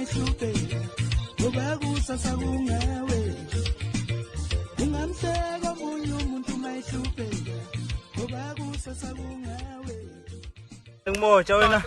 mayihlupheka ngoba kusasa kungawe. Ungamhleka omunye umuntu mayihlupheka ngoba kusasa kungawe. Ngimoja wena.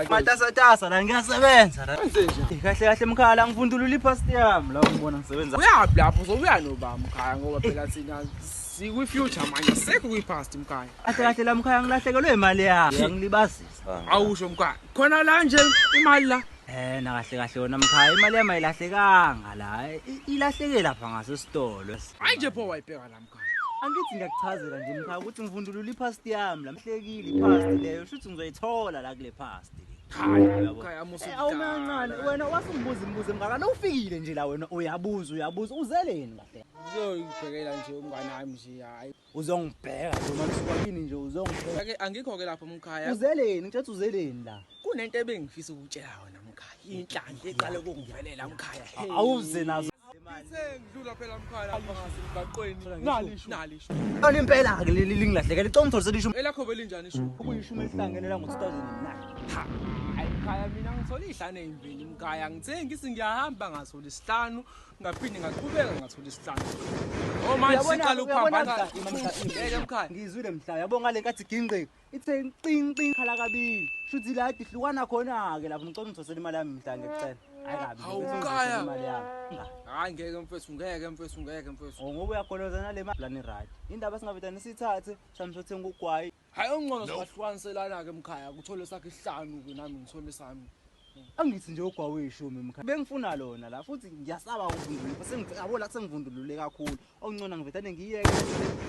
Matasatasa la ngiyasebenza la. Kahle kahle mkhala ngivundulula ipast yami la ngibona ngisebenza. Uyaphi lapho uzobuya nobaba mkhaya ngoba phela thina sikwi-future manje sekho kwi-past mkhaya. Kahle kahle la mkhaya ngilahlekelwe imali yami. Uyangilibazisa. Awusho mkhaya. Khona la nje imali la. Eh na kahle kahle wona mkhaya imali yami ayilahlekanga la. Ilahleke lapha ngasesitolo. Hayi nje pho wayibheka la mkhaya. Angithi ngiyakuchazela nje mkhaya ukuthi ngivundulula ipast yami la mhlekile ipast leyo shuthi ngizoyithola la kule past. Hayi mkhaya musu. Awumancane wena wasungibuza imibuzo emngaka la ufikile nje la wena uyabuza uyabuza uzeleni kahle. Uzoyibhekela nje umngane wami nje hayi. Uzongibheka nje manje usuka kini nje uzongibheka. Ake angikho ke lapho mkhaya. Uzeleni ngitshe uzeleni la. Kunento ebengifisa ukutshela yona mkhaya. Inhlanhla eqale ukungivelela mkhaya. Awuze nazo. Sengidlula phela mkhaya lapha ngasemgaqweni. Nali ishu. Nali ishu. Yona impela ke leli lingilahlekela icela ungitholisele ishumi. Elakho belinjani ishu? Okuyishumi elihlangene la ngo-2009. Hayi mkhaya mina ngithola izihlanu ezimbili mkhaya. Ngithe ngithi ngiyahamba ngathola isihlanu ngaphinde ngaqhubeka ngathola isihlanu. Oh manje siqala ukuphambana. Ngeke mkhaya. Ngizwile mhla yabo ngale nkathi ginqika. Ithe qing qing khala kabili. Shuthi la ihlukana khona ke lapho ngicela ungitholisele imali yami mhla ngikucela. Hayi kabi. Hawu, ngicela mkhaya. ungitholisele imali yami. Hayi ngeke mfethu ngeke mfethu ngeke mfethu. Oh ngoba uyagoloza nale mali lani right. Indaba singavele sithathe mhlawumbe sothenga ugwayi. Hayi ongcono singahlukaniselana ke mkhaya kuthole sakhe isihlanu ke nami ngithole sami. Angithi nje ugwayi uyishumi mkhaya. Bengifuna lona la futhi ngiyasaba ukuvundulula. Sengiyabo la sengivundulule kakhulu. Ongcono ngivethane ngiyeke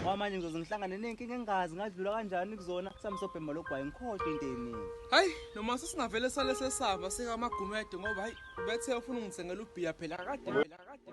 ngoba manje ngizoze ngihlangane nenkinga engazi ngadlula kanjani kuzona. Samsobhema logwayi ngikhohlwe into eningi. Hayi noma sesingavele sale sesaba sikamagumede ngoba hayi bethe ufuna ungithengela ubhiya phela kade phela kade.